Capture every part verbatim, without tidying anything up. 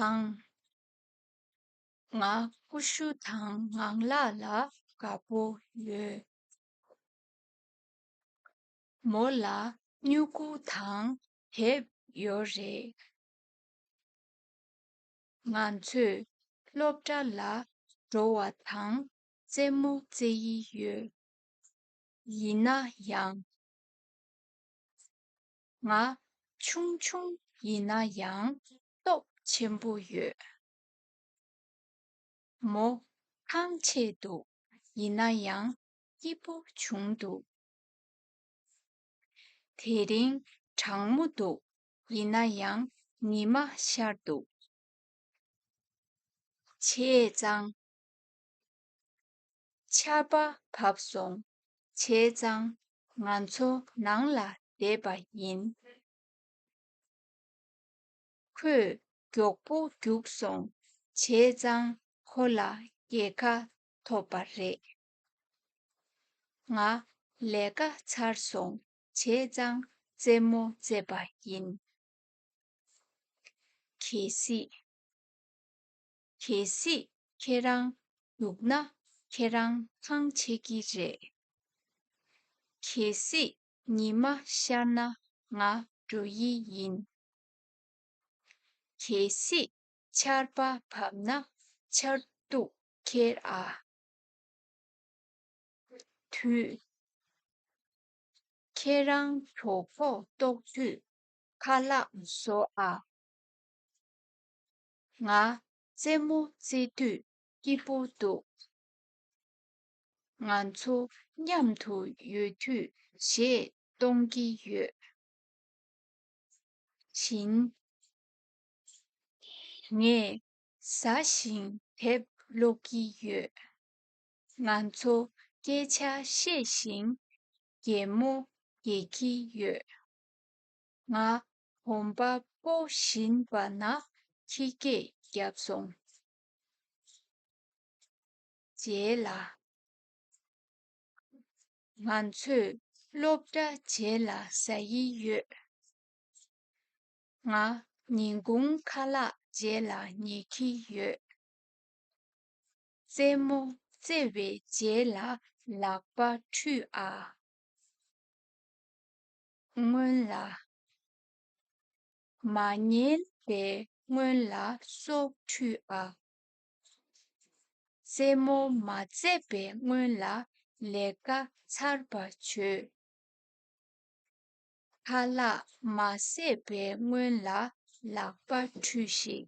ཨང་། ང་ཀུ་ཤུ་དང་ངང་ལག་ལ་དགའ་པོ་ཡོད། མོ་ལ་སྨྱུ་གུ་དང་དེབ་ཡོད་རེད། ང་ཚོས་སློབ་གྲྭ་ལ་འགྲོ་བ་དང་རྩེད་མོ་རྩེ་ཡི་ཡོད། ཡིན་ན་ཡང་། ང་ཆུང་ཆུང་ཡིན་ན་ཡང་སྟོབས་ཆེན་པོ་ཡོད། མོ་ཐང་ཆད་འདུག་ཡིན་ན་ཡང་སྐྱིད་པོ་བྱུང་འདུག་དེ་རིང་གྲང་མོ་འདུག་ཡིན་ན་ཡང་ཉི་མ་ཤར་འདུག་བྱས་ཙང་། ཆར་པ་བབས་སོང་། བྱས་ཙང་ང་ཚོ་ནང་ལ་བསྡད་པ་ཡིན། ཁོས་མགྱོགས་པོ་རྒྱུགས་སོང་། བྱས་ཙང་ཁོ་ལ་རྒྱལ་ཁ་ཐོབ་པ་རེད། ང་ལས་ཀ་ཚར་སོང་། བྱས་ཙང་རྩེད་མོ་རྩེས་པ་ཡིན། གལ་སྲིད། གལ་སྲིད་ཁྱེད་རང་རྒྱུགས་ན་ཁྱེད་རང་ཐང་ཆད་ཀྱི་རེད། གལ་སྲིད་ཉི་མ་ཤར་ན་ང་འགྲོ་ཡི་ཡིན། གལ་སྲིད་ཆར་པ་བབས་ན་ཆར་གདུགས་ཁྱེར་ཨ། དུས། ཁྱེད་རང་གྲོད་ཁོག་ལྟོགས་དུས་ཁ་ལག་བཟོ་ཨ། ང་རྩེད་མོ་རྩེ་དུས་སྐྱིད་པོ་འདུག་ང་ཚོ་མཉམ་དུ་ཡོད་དུས་གཞས་གཏོང་གི་ཡོད། བཞིན། ངས་ཟ་ཞིང་དེབ་ཀློག་གི་ཡོད། ང་ཚོ་སྐད་ཆ་བཤད་ཞིང་གད་མོ་བགད་ཀྱི་ཡོད། ང་གོམ་པ་སྤོ་བཞིན་པ་ན་ཁྱི་སྐད་བརྒྱབ་སོང་། རྗེས་ལ། ང་ཚོས་སློབ་གྲྭ་རྗེས་ལ་ཟ་ཡི་ཡོད། ང་ཉིན་གུང་ཁ་ལག་རྗེས་ལ་ཉལ་གྱི་ཡོད། རྩེད་མོ་རྩེ་བའི་རྗེས་ལ་ལག་པ་འཁྲུད་ཨ། སྔོན་ལ། མ་ཉལ་བའི་སྔོན་ལ་སོ་འཁྲུད་ཨ། རྩེད་མོ་མ་རྩེས་པའི་སྔོན་ལ་ལས་ཀ་ཚར་བ་བྱོས། ཁ་ལག་མ་བཟས་པའི་སྔོན་ལ་ལག་པ་འཁྲུད་ཤིག་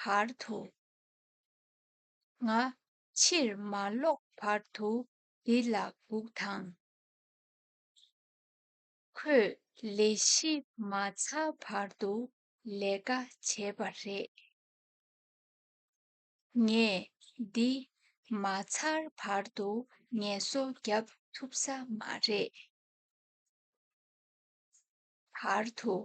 བར་དུ། ང་ཕྱིར་མ་ལོག་བར་དུ་འདི་ལ་སྒུག་དང་། ཁོས་ལས་གཞི་མ་ཚར་བར་དུ་ལས་ཀ་བྱས་པ་རེད། ངས་འདི་མ་ཚར་བར་དུ་ངལ་གསོ་བརྒྱབ་ཐུབ་ས་མ་རེད། བར་དུ།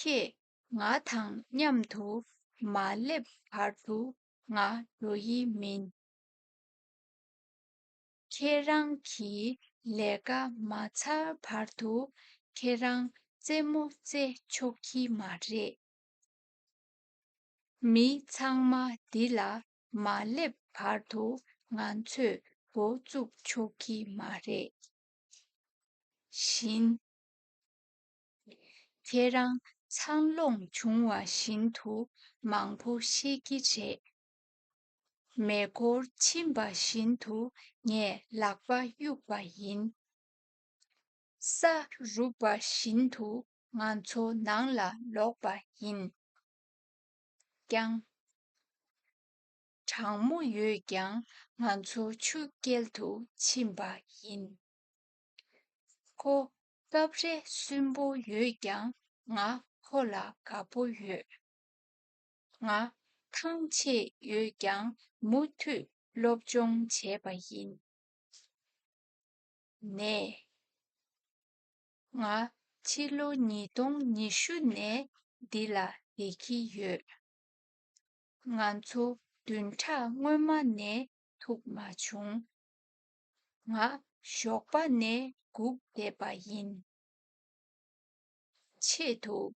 ཁྱེད་ང་དང་མཉམ་དུ་མ་སླེབས་བར་དུ་ང་འགྲོ་ཡི་མིན། ཁྱེད་རང་གི་ལས་ཀ་མ་ཚར་བར་དུ་ཁྱེད་རང་རྩེད་མོ་རྩེ་ཆོག་གི་མ་རེད། མི་ཚང་མ་འདི་ལ་མ་སླེབས་བར་དུ་ང་ཚོས་འགོ་བཙུགས་ཆོག་གི་མ་རེད། བཞིན། ཁྱེད་རང་འཚར་ལོངས་བྱུང་བ་བཞིན་དུ་མང་པོ་ཤེས་ཀྱི་རེད། མེ་འཁོར་ཕྱིན་པ་བཞིན་དུ་ངས་ལག་པ་གཡུག་པ་ཡིན། ས་རུབ་པ་བཞིན་དུ་ང་ཚོ་ནང་ལ་ལོག་པ་ཡིན། ཀྱང་། གྲང་མོ་ཡོད་ཀྱང་ང་ཚོ་ཆུ་རྐྱལ་དུ་ཕྱིན་པ་ཡིན། ཁོ་སྐབས་རེ་སུན་པོ་ཡོད་ཀྱང་ང་ཁོ་ལ་དགའ་པོ་ཡོད། ང་ཐང་ཆད་ཡོད་ཀྱང་མུ་མཐུད་སློབ་སྦྱོང་བྱས་པ་ཡིན། ནས། ང་ཕྱི་ལོ་ཉིས་སྟོང་ཉི་ཤུ་ནས་འདི་ལ་བསྡད་ཀྱི་ཡོད། ང་ཚོ་བདུན་ཕྲག་སྔོན་མ་ནས་ཐུག་མ་བྱུང་། ང་ཞོགས་པ་ནས་སྒུག་བསྡད་པ་ཡིན། ཆེད་དུ་